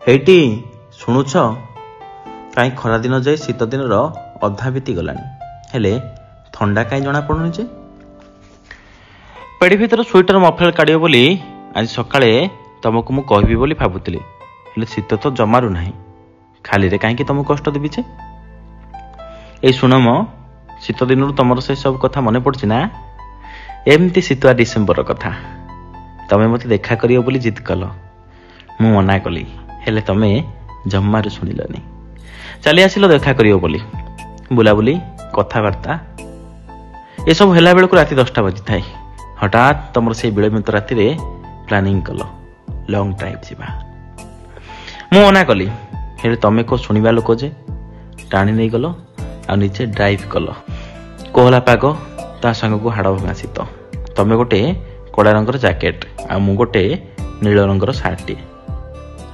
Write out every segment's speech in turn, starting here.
ହେଇଟି ଶୁଣୁଛ? କାହିଁ ଖରାଦିନ ଯାଇ ଶୀତ ଦିନର ଅଧା ବିତିଗଲାଣି, ହେଲେ ଥଣ୍ଡା କାହିଁ ଜଣାପଡ଼ୁନି ଯେ। ପେଡ଼ି ଭିତରୁ ସୁଇଟର ମଫଲର କାଢ଼ିବ ବୋଲି ଆଜି ସକାଳେ ତମକୁ ମୁଁ କହିବି ବୋଲି ଭାବୁଥିଲି, ହେଲେ ଶୀତ ତ ଜମାରୁ ନାହିଁ। ଖାଲିରେ କାହିଁକି ତମକୁ କଷ୍ଟ ଦେବି ଯେ। ଏଇ ଶୁଣ ମ, ଶୀତ ଦିନରୁ ତମର ସେ ସବୁ କଥା ମନେ ପଡ଼ୁଛି ନା? ଏମିତି ଶୀତୁଆ ଡିସେମ୍ବର କଥା। ତମେ ମୋତେ ଦେଖା କରିବ ବୋଲି ଜିଦ୍ କଲ, ମୁଁ ମନା କଲି, ହେଲେ ତମେ ଜମାରୁ ଶୁଣିଲନି। ଚାଲି ଆସିଲ ଦେଖା କରିବ ବୋଲି। ବୁଲାବୁଲି, କଥାବାର୍ତ୍ତା ଏସବୁ ହେଲା ବେଳକୁ ରାତି 10ଟା ବାଜିଥାଏ। ହଠାତ୍ ତମର ସେଇ ବିଳମ୍ବିତ ରାତିରେ ପ୍ଲାନିଂ କଲ ଲଙ୍ଗ ଡ୍ରାଇଭ୍ ଯିବା। ମୁଁ ମନା କଲି, ହେଲେ ତମେ କୋଉ ଶୁଣିବା ଲୋକ ଯେ, ଟାଣି ନେଇଗଲ ଆଉ ନିଜେ ଡ୍ରାଇଭ୍ କଲ। କୋହଲା ପାଗ, ତା ସାଙ୍ଗକୁ ହାଡ଼ ଭଙ୍ଗା ଶୀତ। ତମେ ଗୋଟେ କଳା ରଙ୍ଗର ଜ୍ୟାକେଟ୍ ଆଉ ମୁଁ ଗୋଟେ ନୀଳ ରଙ୍ଗର ସାର୍ଟଟିଏ।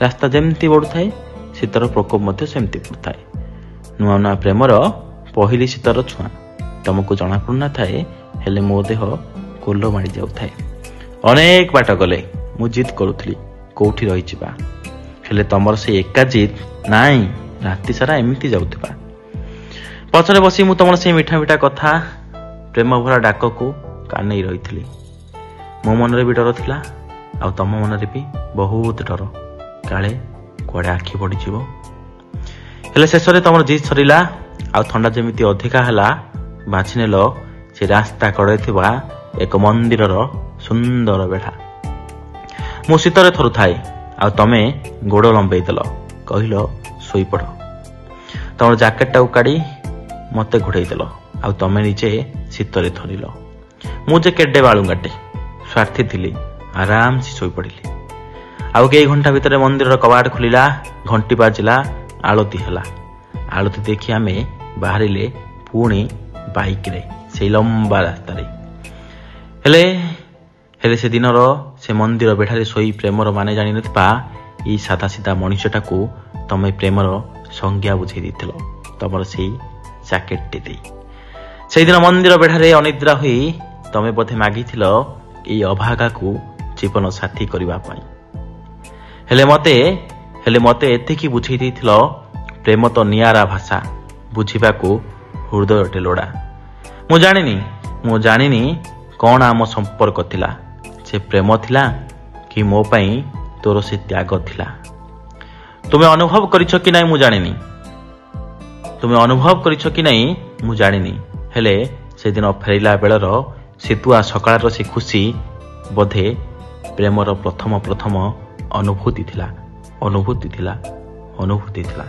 ରାସ୍ତା ଯେମିତି ବଢ଼ୁଥାଏ, ଶୀତର ପ୍ରକୋପ ମଧ୍ୟ ସେମିତି ବଢ଼ୁଥାଏ। ନୂଆ ନୂଆ ପ୍ରେମର ପହିଲି ଶୀତର ଛୁଆଁ ତମକୁ ଜଣାପଡ଼ୁନଥାଏ, ହେଲେ ମୋ ଦେହ କୋଲ ମାଡ଼ି ଯାଉଥାଏ। ଅନେକ ବାଟ ଗଲେ, ମୁଁ ଜିଦ୍ କରୁଥିଲି କୋଉଠି ରହିଯିବା, ହେଲେ ତମର ସେଇ ଏକା ଜିଦ୍, ନାଇଁ ରାତି ସାରା ଏମିତି ଯାଉଥିବା। ପଛରେ ବସି ମୁଁ ତମର ସେଇ ମିଠା ମିଠା କଥା, ପ୍ରେମ ଭରା ଡାକକୁ କାନେଇ ରହିଥିଲି। ମୋ ମନରେ ବି ଡର ଥିଲା ଆଉ ତମ ମନରେ ବି ବହୁତ ଡର, କାଳେ କୁଆଡ଼େ ଆଖି ପଡ଼ିଯିବ। ହେଲେ ଶେଷରେ ତମର ଜିଦ୍ ସରିଲା ଆଉ ଥଣ୍ଡା ଯେମିତି ଅଧିକା ହେଲା, ବାଛି ନେଲ ସେ ରାସ୍ତା କଡ଼ରେ ଥିବା ଏକ ମନ୍ଦିରର ସୁନ୍ଦର ବେଢ଼ା। ମୁଁ ଶୀତରେ ଥରୁଥାଏ ଆଉ ତମେ ଗୋଡ଼ ଲମ୍ବେଇ ଦେଲ, କହିଲ ଶୋଇପଡ଼। ତମର ଜ୍ୟାକେଟଟାକୁ କାଢ଼ି ମୋତେ ଘୋଡ଼େଇ ଦେଲ ଆଉ ତମେ ନିଜେ ଶୀତରେ ଥରିଲ। ମୁଁ ଯେ କେଡ଼େ ବାଳୁଙ୍ଗାଟେ, ସ୍ୱାର୍ଥୀ ଥିଲି, ଆରାମସେ ଶୋଇପଡ଼ିଲି। ଆଉ କେଇ ଘଣ୍ଟା ଭିତରେ ମନ୍ଦିରର କବାଟ ଖୋଲିଲା, ଘଣ୍ଟି ବାଜିଲା, ଆଳତି ହେଲା। ଆଳତି ଦେଖି ଆମେ ବାହାରିଲେ ପୁଣି ବାଇକରେ ସେଇ ଲମ୍ବା ରାସ୍ତାରେ। ହେଲେ ହେଲେ ସେ ଦିନର ସେ ମନ୍ଦିର ବେଢ଼ାରେ ଶୋଇ ପ୍ରେମର ମାନେ ଜାଣିନଥିବା ଏଇ ସାଧା ସିଧା ମଣିଷଟାକୁ ତମେ ପ୍ରେମର ସଂଜ୍ଞା ବୁଝେଇ ଦେଇଥିଲ ତମର ସେଇ ଜ୍ୟାକେଟଟି ଦେଇ। ସେଇଦିନ ମନ୍ଦିର ବେଢ଼ାରେ ଅନିଦ୍ରା ହୋଇ ତମେ ବୋଧେ ମାଗିଥିଲ ଏଇ ଅଭାଗାକୁ ଜୀବନ ସାଥୀ କରିବା ପାଇଁ। ହେଲେ ମୋତେ ଏତିକି ବୁଝେଇ ଦେଇଥିଲ, ପ୍ରେମ ତ ନିଆରା ଭାଷା, ବୁଝିବାକୁ ହୃଦୟଟେ ଲୋଡ଼ା। ମୁଁ ଜାଣିନି କ'ଣ ଆମ ସମ୍ପର୍କ ଥିଲା, ସେ ପ୍ରେମ ଥିଲା କି ମୋ ପାଇଁ ତୋର ସେ ତ୍ୟାଗ ଥିଲା। ତୁମେ ଅନୁଭବ କରିଛ କି ନାହିଁ ମୁଁ ଜାଣିନି, ତୁମେ ଅନୁଭବ କରିଛ କି ନାହିଁ ମୁଁ ଜାଣିନି, ହେଲେ ସେଦିନ ଫେରିଲା ବେଳର ଶୀତୁଆ ସକାଳର ସେ ଖୁସି ବୋଧେ ପ୍ରେମର ପ୍ରଥମ ପ୍ରଥମ ଅନୁଭୂତି ଥିଲା, ଅନୁଭୂତି ଥିଲା, ଅନୁଭୂତି ଥିଲା।